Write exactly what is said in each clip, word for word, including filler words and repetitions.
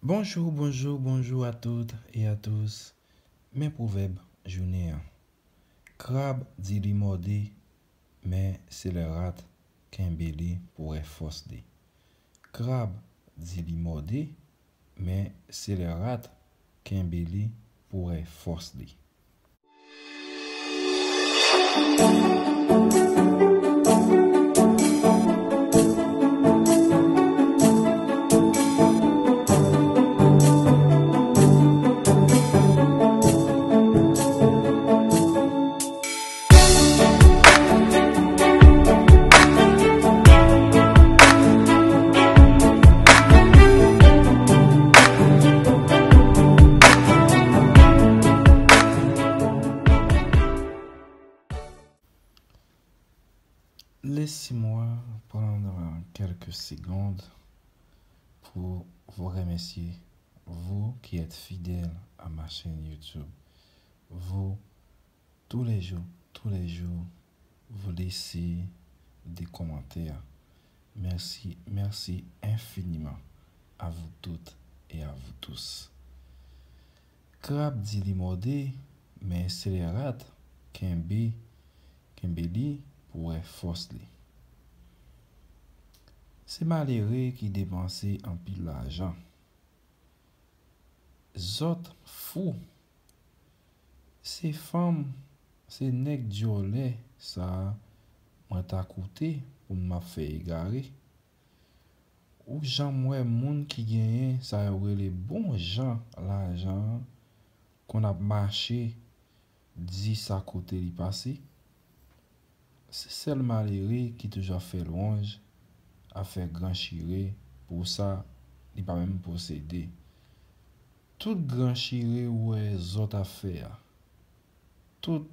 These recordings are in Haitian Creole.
Bonjou, bonjou, bonjou a tout e a tous. Men pwovèb jounen an. Krab di li mòde, men se lè rat kenbe li pou wè fòs li. Krab di li mòde, men se lè rat kenbe li pou wè fòs li. Laissez-moi prendre quelques secondes pour vous remercier, vous qui êtes fidèles à ma chaîne YouTube. Vous, tous les jours, tous les jours, vous laissez des commentaires. Merci, merci infiniment à vous toutes et à vous tous. Krab di li mòde, men se lè rat kenbe, kenbe li pou wè fòs li. Se malere ki depanse anpil lajan. Zòt fou. Se fanm, se nèg dyòlè sa a mwen ta koute pou m ap fè egare. Ou janm wè moun ki genyen sa yo rele bon jan lajan an konn ap mache di sa kote li pase? Se sèl malere ki toujou ap fè lwanj, ap fè gran chire pou sa li pa menm posede. Tout gran chire ou wè zòt ap fè a, tout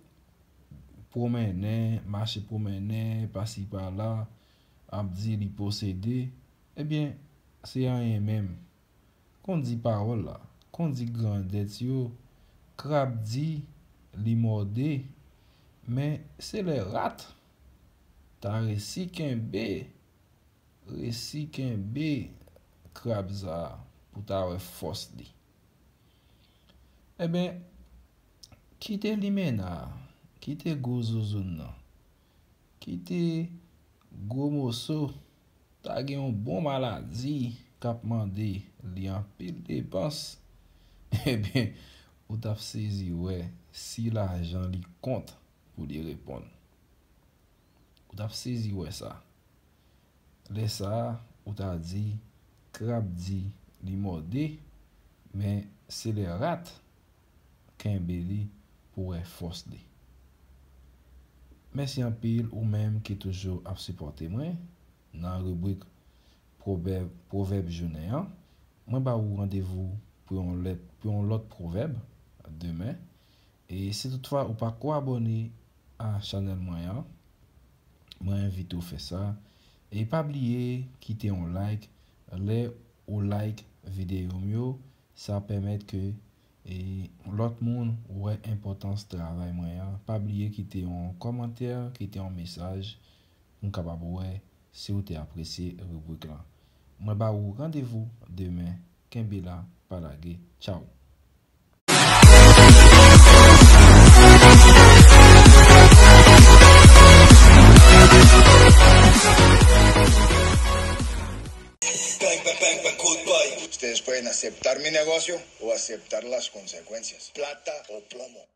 pwomennen, mache pwomennen, pasi pala, ap di li posede, ebyen, se anyen menm. Kondi pawòl la, kondi grandèt yo, krab di li mòde, men se lè rat ta resi kenbe, resi kenbe krab sa a pou ta wè fòs li. Ebyen, kite limena a, kite gwo zouzoun nan, kite gwo moso, ta gen yon bon maladi k ap mande li anpil depans, ebyen, ou t ap sezi wè si lajan li kont pou li reponn. Ou t ap sezi wè sa. Lè sa a, ou ta di, krab di li mòde, men se lè rat kenbe li pou wè fòs li. Mèsi anpil ou menm ki toujou ap sipòte mwen nan ribrik pwovèb, pwovèb jounen an. Mwen ba ou randevou pou yon lèt, pou yon lòt pwovèb demen. E si toutfwa ou pa ko abòne a chanèl mwen an, mwen envite w fè sa. E pa bliye kite yon like. Lè ou like videyo m yo, sa pèmèt ke, e, lòt moun wè enpòtans travay mwen an. Pa bliye kite yon kòmantè, kite yon mesaj pou m kapab wè si w te apresye ribrik lan. Mwen ba ou randevou demen. Kenbe la, pa lage. Tchaw! Ustedes pueden aceptar mi negocio o aceptar las consecuencias. Plata o plomo.